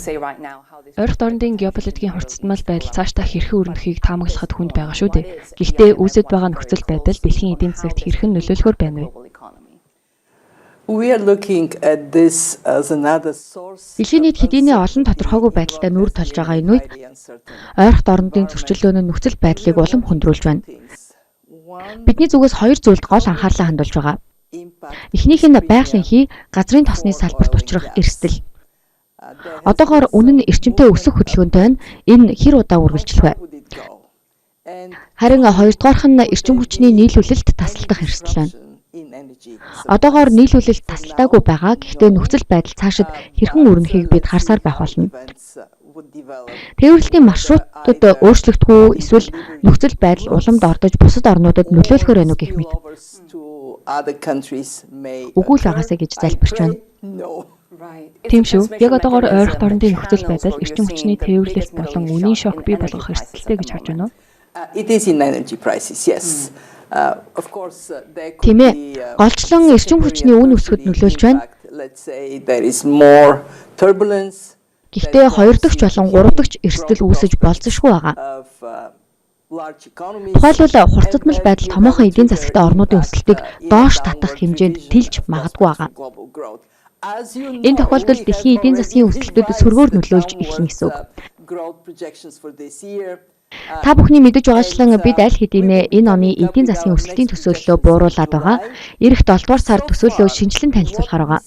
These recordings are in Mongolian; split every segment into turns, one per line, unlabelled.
Ойрхот орнодын геополитикийн хурцтмал байдал цаашдаа хэрхэн өрнөхийг таамаглахад хүнд байгаа шүү дээ. Гэхдээ үүсээд байгаа нөхцөл байдал дэлхийн эдийн засагт хэрхэн нөлөөлөхөөр байна вэ?
We are looking at this as another source.
Дэлхийн нийт хэдийнээ олон тодорхойгүй байдалтай нүүр тулж байгаа энэ үед ойрхот орнодын зөрчилдөөн нь нөхцөл байдлыг улам хүндрүүлж байна. Бидний зүгээс хоёр зүйлд гол анхаарлаа хандуулж байгаа. Эхнийх нь байгалийн хий, газрын тосны салбарт учрах эрсдэл. Одоогоор үнэ нь эрчимтэй өсөх хөдөлгөөнтэй байна. Энэ хэр удаа үргэлжлэх вэ? Харин хоёрдугаарх нь эрчим хүчний нийлүүлэлт тасалдах эрсдэл байна. Одоогоор нийлүүлэлт тасалдаагүй байгаа. Гэхдээ нөхцөл байдал цаашид хэрхэн өрнөхийг бид харсаар байх болно. Тээвэрлэлтийн маршрутууд өөрчлөгдөх үү эсвэл нөхцөл байдал улам дордож бусад орнуудад нөлөөлөхөөр байна уу гэх мэт. Үгүй л байгаасай гэж залбирч байна.
Тийм шүү. Яг одоогоор ойрхот орнодын нөхцөл байдал эрчим хүчний тээвэрлэлт болон үнийн шок бий болгох эрсдэлтэй гэж харж байна уу?
It is in energy prices, yes.
Тийм ээ. Голчлон эрчим хүчний үн өсөхөд нөлөөлж байна. Гэхдээ хоёр дахь болон гурав дахь эрсдэл үүсэж болзошгүй байгаа. Тухайлбал, хурцадмал байдал томоохон эдийн засагтай орнуудын өсөлтийг доош татах хэмжээнд тэлж магадгүй байгаа. Энэ тохиолдолд дэлхийн эдийн засгийн өсөлтөд сөргөөр нөлөөлж эхэлнэ гэсэн үг. Та бүхний мэдэж байгаачлан бид аль хэдийнээ энэ оны эдийн засгийн өсөлтийн төсөөллөө бууруулад байгаа. Ирэх 7 дугаар сард төсөөллөө шинэчлэн танилцуулахаар байгаа.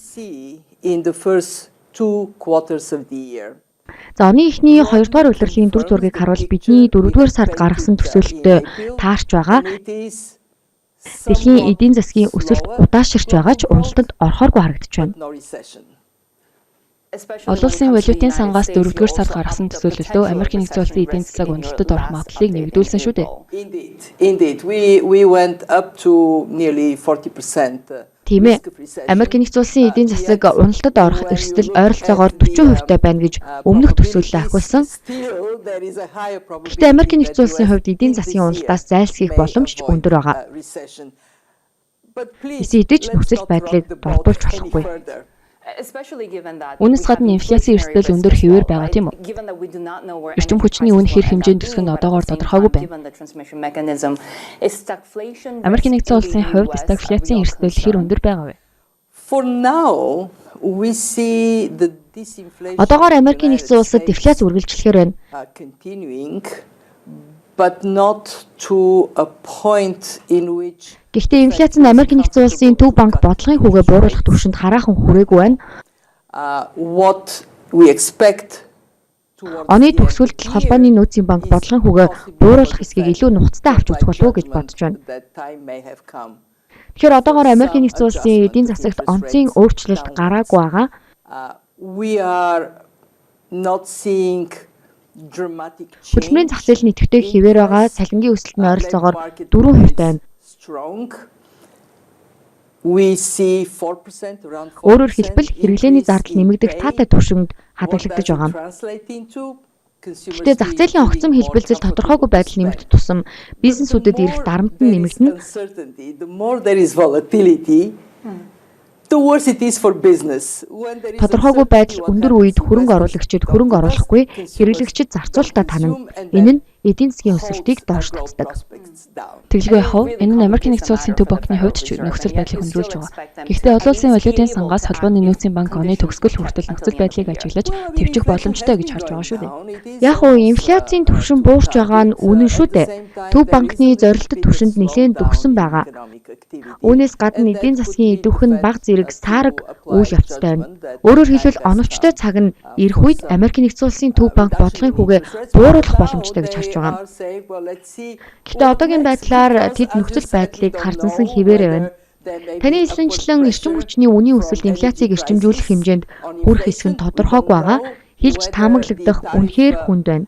За, оны эхний 2 дугаар улирлын дүр зургийг харуул бидний 4 дугаар сард гаргасан төсөөлөлтөд таарч байгаа. Дэлхийн эдийн засгийн өсөлт удааширч байгаа ч уналтанд орохооргүй харагдаж байна.
Олон улсын валютын сангаас 4-р сард гаргасан төсөөлөлдөө Америк Нэгдсэн Улсын эдийн засаг уналтад орох магадлалыг нэмэгдүүлсэн шүү дээ.
Indeed, we went up to nearly 40%.
Тийм ээ. Америк Нэгдсэн Улсын эдийн засаг уналтад орох эрсдэл ойролцоогоор 40% таа байна гэж өмнөх төсөөллөө ахиулсан. Гэхдээ Америк Нэгдсэн Улсын хувьд эдийн засгийн уналтаас зайлсхийх боломж ч өндөр байгаа. Эсийн эдэж нөхцөл байдлыг дордуулж болохгүй.
Үүнээс гадна инфляцийн эрсдэл өндөр хэвээр байгаа, тийм үү? Эрчим хүчний үн хэр хэмжээнд өсөх нь одоогоор тодорхойгүй байна. Америкийн Нэгдсэн Улсын хувьд стагфляцийн эрсдэл хэр өндөр байгаа вэ?
Одоогоор Америкийн Нэгдсэн Улсад дефляц үргэлжлэхээр байна. Гэхдээ инфляц нь Америк Нэгдсэн Улсын Төв банк бодлогын хүүгээ бууруулах түвшинд хараахан хүрээгүй байна. Оны төгсгөлд холбооны нөөцийн банк бодлогын хүүгээ бууруулах хэсгийг илүү нухацтай авч үзэх болов уу гэж бодож байна. Тэгэхээр одоогоор Америкийн Нэгдсэн Улсын эдийн засагт онцгийн өөрчлөлт гараагүй байгаа. Хөдөлмөрийн зах зээл нь идэвхтэй хэвээр байгаа. Цалингийн өсөлт нь ойролцоогоор 4% байна. Өөрөөр хэлбэл, хэрэглээний зардал нэмэгдэх таатай түвшинд хадгалагдаж байгаа. Гэхдээ зах зээлийн огцом хэлбэлзэл, тодорхойгүй байдал нэмэгдэх тусам бизнесүүдэд ирэх дарамт нь нэмэгдэнэ. Тодорхойгүй байдал өндөр үед хөрөнгө оруулагчид хөрөнгө оруулахгүй, хэрэглэгчид зарцуулалтаа танана. Энэ нь эдийн засгийн өсөлтийг доош татдаг.
Тэгэлгүй яах вэ? Энэ нь Америкийн Нэгдсэн Улсын Төв банкны хувьд ч нөхцөл байдлыг хүндрүүлж байгаа. Гэхдээ олон улсын валютын сангаас холбооны нөөцийн банк оны төгсгөл хүртэл нөхцөл байдлыг ажиглаж тэвчих боломжтой гэж харж байгаа шүү дээ.
Яг уу, инфляцийн түвшин буурч байгаа нь үнэн шүү дээ. Төв банкны зорилттой түвшинд нэлээн дөхсөн байгаа. Үүнээс гадна эдийн засгийн идэвх нь бага зэрэг саараг үйл явцтай байна. Өөрөөр хэлбэл, оновчтой цаг нь ирэх үед Америкийн Нэгдсэн Улсын Төв банк бодлогын хүүгээ бууруулах боломжтой гэж харж байгаа. Гэхдээ одоогийн байдлаар тэд нөхцөл байдлыг харзансан хэвээрээ байна. Таны хэлсэнчлэн эрчим хүчний үнийн өсөлт инфляцийг эрчимжүүлэх хэмжээнд хүрэх хэсэг нь тодорхойгүй байгаа. Хэлж таамаглагдах үнэхээр хүнд байна.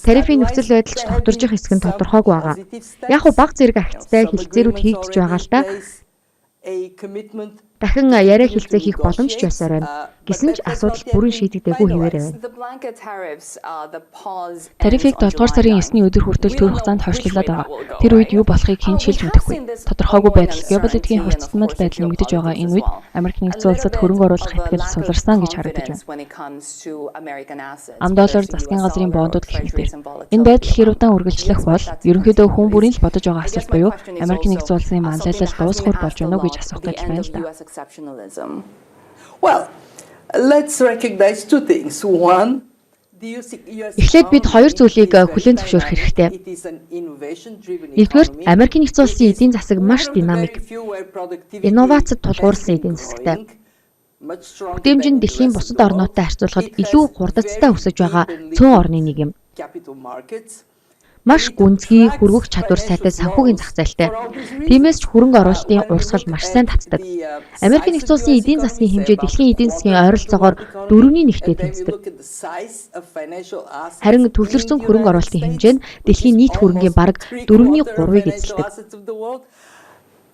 Тарифын нөхцөл байдал ч тогтворжих хэсэг нь тодорхойгүй байгаа. Яг уу бага зэрэг агцтай хэлцээрүүд хийгдэж байгаа л та. Дахин яриа хэлцээ хийх боломж ч байсаар байна. Гэсэн ч асуудал бүрэн шийдэгдээгүй хэвээр байна.
Тарифыг 7 дугаар сарын 9-ний өдөр хүртэл төр хугацаанд хойшлуулад байгаа. Тэр үед юу болохыг хэн ч хэлж мэдэхгүй. Тодорхойгүй байдал, геополитикийн хурцтмал байдал нэмэгдэж байгаа энэ үед Америк Нэгдсэн Улсад хөрөнгө оруулах итгэл суларсан гэж харагдаж байна. Ам доллар, засгийн газрын бондууд гэх мэтээр. Энэ байдал хэр удаан үргэлжлэх бол ерөнхийдөө хүн бүрийн л бодож байгаа асуулт буюу Америк Нэгдсэн Улсын манлайлал дуусах болж байна уу гэж асуух гэдэл байна л да.
Well, let's recognize two things. One,
Эхлээд бид хоёр зүйлийг хүлээн зөвшөөрөх хэрэгтэй. Нэгдүгээрт, Америкийн Нэгдсэн Улсын эдийн засаг маш динамик. Инновацид тулгуурласан эдийн засагтай. Бүтээмж нь дэлхийн бусад орнуудтай харьцуулахад илүү хурдацтай өсөж байгаа цөөн орны нэг юм. Маш гүнзгий хөрвөх чадвар сайтай санхүүгийн зах зээлтэй. Тиймээс ч хөрөнгө оруулалтын урсгал маш сайн татдаг. Америкийн Нэгдсэн Улсын эдийн засгийн хэмжээ дэлхийн эдийн засгийн ойролцоогоор дөрөвний нэгтэй тэнцдэг. Харин төвлөрсөн хөрөнгө оруулалтын хэмжээ нь дэлхийн нийт хөрөнгийн бараг дөрөвний 3-ыг эзэлдэг.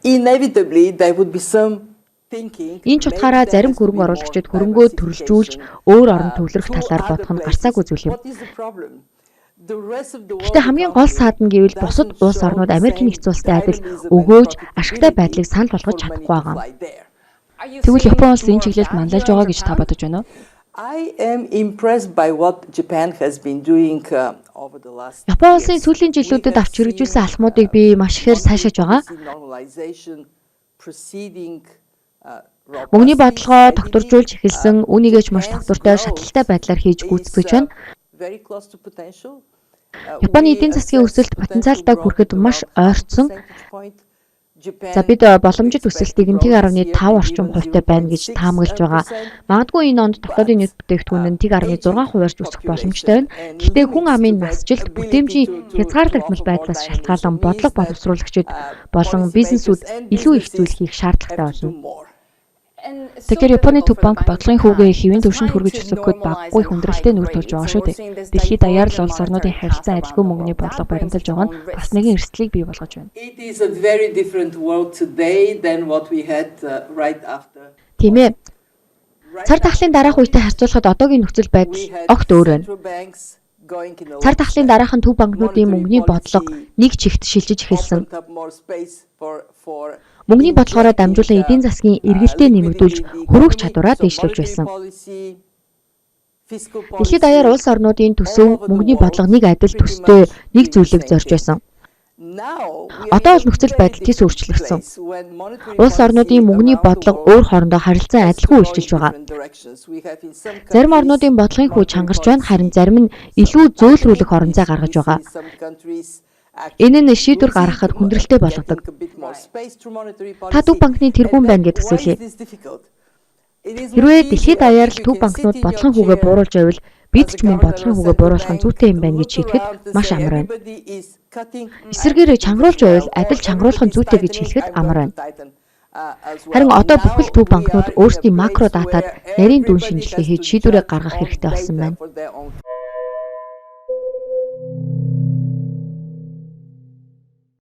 Inevitably, there would be some
Энэ ч утгаараа зарим хөрөнгө оруулагчид хөрөнгөө төрөлжүүлж өөр оронд төвлөрөх талаар бодох нь гарцаагүй зүйл юм. Гэхдээ хамгийн гол саад нь гэвэл бусад улс орнууд Америкийн Нэгдсэн Улстай адил өгөөж ашигтай байдлыг санал болгож чадахгүй байгаа юм.
Тэгвэл Япон улс энэ чиглэлд манлайлж байгаа гэж та бодож байна уу?
I am impressed by what Japan has been doing over the last
Япон улсын сүүлийн жилүүдэд авч хэрэгжүүлсэн алхмуудыг би маш ихээр сайшааж байгаа.
Proceeding.
Мөнгөний бодлогоо тогтворжуулж эхэлсэн, үүнийгээ ч маш тогтвортой, шатлалтай байдлаар хийж гүйцэтгэж байна. Японы эдийн засгийн өсөлт потенциалдаа хүрэхэд маш ойртсон. За, бид боломжит өсөлтийг нь 1.5 орчим хувьтай байна гэж таамаглаж байгаа. Магадгүй энэ онд дотоодын нийт бүтээгдэхүүн нь 1.6 хувиар ч өсөх боломжтой байна. Гэхдээ хүн амын насжилт, бүтээмжийн хязгаарлагдмал байдлаас шалтгаалan бодлого боловсруулагчид болон бизнесүүд илүү их зүйл хийх шаардлагатай болно.
Тэгэхээр Японы төв банк бодлогын хүүгээ хэвийн түвшинд хүргэж өсгөхөд багагүй хүндрэлтэй нүүр тулж байгаа шүү дээ. Дэлхий даяар л улс орнуудын харилцан адилгүй мөнгөний бодлого баримталж байгаа нь бас нэгэн эрсдлийг бий болгож байна.
It is a very different world today than what we had right after.
Тийм ээ. Цар тахлын дараах үетэй харьцуулахад одоогийн нөхцөл байдал огт өөр байна. Цар тахлын дараахан төв банкнуудын мөнгөний бодлого нэг чигт шилжиж эхэлсэн. Мөнгөний бодлогоороо дамжуулан эдийн засгийн эргэлтээ нэмэгдүүлж хөрвөх чадвараа дээшлүүлж байсан. Дэлхий даяар улс орнуудын төсөв, мөнгөний бодлого нэг адил төстэй нэг зүйлийг зорж байсан. Одоо бол нөхцөл байдал тэс өөрчлөгдсөн. Улс орнуудын мөнгөний бодлого өөр хоорондоо харилцан адилгүй үйлчилж байгаа. Зарим орнуудын бодлогын хүү чангарч байна, харин зарим нь илүү зөөлрүүлэх орон зай гаргаж байгаа. Энэ нь шийдвэр гаргахад хүндрэлтэй болгодог. Та төв банкны тэргүүн байна гэж төсөөлье. Хэрвээ дэлхий даяар л төв банкнууд бодлогын хүүгээ бууруулж байвал бид ч мөн бодлогын хүүгээ бууруулах нь зүйтэй юм байна гэж шийдэхэд маш амар байна. Эсрэгээр чангаруулж байвал адил чангаруулах нь зүйтэй гэж хэлэхэд амар байна. Харин одоо бүхэл төв банкнууд өөрсдийн макро датад нарийн дүн шинжилгээ хийж шийдвэрээ гаргах хэрэгтэй болсон байна.